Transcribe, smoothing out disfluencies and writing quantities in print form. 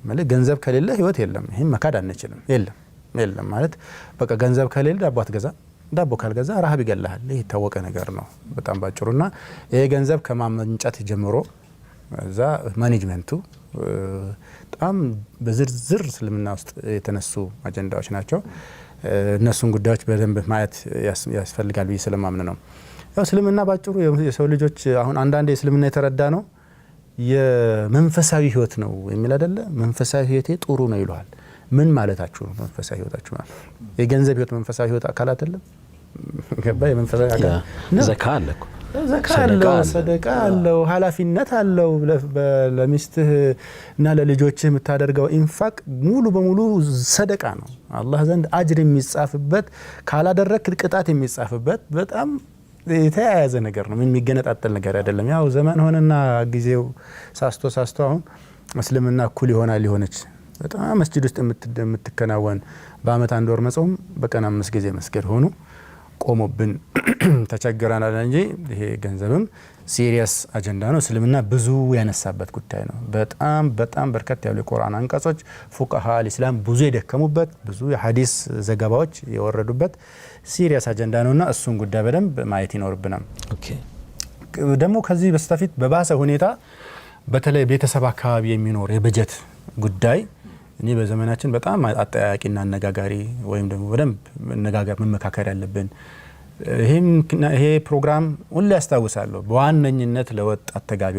ማለት ገንዘብ ከሌለ ህይወት የለም። ይህም መካድ አንችልም። የለም የለም ማለት በቃ ገንዘብ ከሌለ ዳቦ አትገዛ፣ ዳቦ ካልገዛ ረሃብ ይገልሃል። ይህ የታወቀ ነገር ነው በጣም ባጭሩና ይሄ ገንዘብ ከማመንጨት ጀምሮ እዛ management ኡ በጣም በዝርዝር እስልምና ውስጥ የተነሱ አጀንዳዎች ናቸው። እነሱን ጉዳዮች በደንብ ማየት ያስፈልጋል ብዬ ስለማምን ነው። ያው እስልምና ባጭሩ የሰው ልጆች አሁን አንዳንዴ እስልምና የተረዳ ነው የመንፈሳዊ ህይወት ነው የሚል አይደለ? መንፈሳዊ ህይወቴ ጥሩ ነው ይለዋል። ምን ማለታችሁ ነው? መንፈሳዊ ህይወታችሁ ማለት የገንዘብ ህይወት መንፈሳዊ ህይወት አካል አይደለም? ገባ? የመንፈሳዊ አካል ዘካ አለ እኮ። ዘካ አለው፣ ሰደቃ አለው፣ ኃላፊነት አለው። ለሚስትህ እና ለልጆችህ የምታደርገው ኢንፋቅ ሙሉ በሙሉ ሰደቃ ነው። አላህ ዘንድ አጅር የሚጻፍበት፣ ካላደረክ ቅጣት የሚጻፍበት በጣም የተያያዘ ነገር ነው። የሚገነጣጠል ነገር አይደለም። ያው ዘመን ሆነና ጊዜው ሳስቶ ሳስቶ አሁን እስልምና እኩል ይሆናል የሆነች በጣም መስጂድ ውስጥ የምትከናወን በአመት አንድ ወር መጾም፣ በቀን 5 ጊዜ መስገድ ሆኑ ቆሞብን ተቸግረናል እንጂ ይሄ ገንዘብም serious አጀንዳ ነው። እስልምና ብዙ ያነሳበት ጉዳይ ነው። በጣም በጣም በርከት ያሉ የቁርአን አንቀጾች፣ ፉቃሃ አልኢስላም ብዙ የደከሙበት፣ ብዙ የሀዲስ ዘገባዎች የወረዱበት serious አጀንዳ ነውና እሱን ጉዳይ በደንብ ማየት ይኖርብናል። ደግሞ ከዚህ በስተፊት በባሰ ሁኔታ በተለይ ቤተሰብ አካባቢ የሚኖር የበጀት ጉዳይ እኔ በዘመናችን በጣም አጠያያቂና አነጋጋሪ ወይም ደግሞ በደንብ መነጋገር መመካከር ያለብን፣ ይሄ ፕሮግራም ሁሌ ያስታውሳለሁ። በዋነኝነት ለወጣት ተጋቢዎች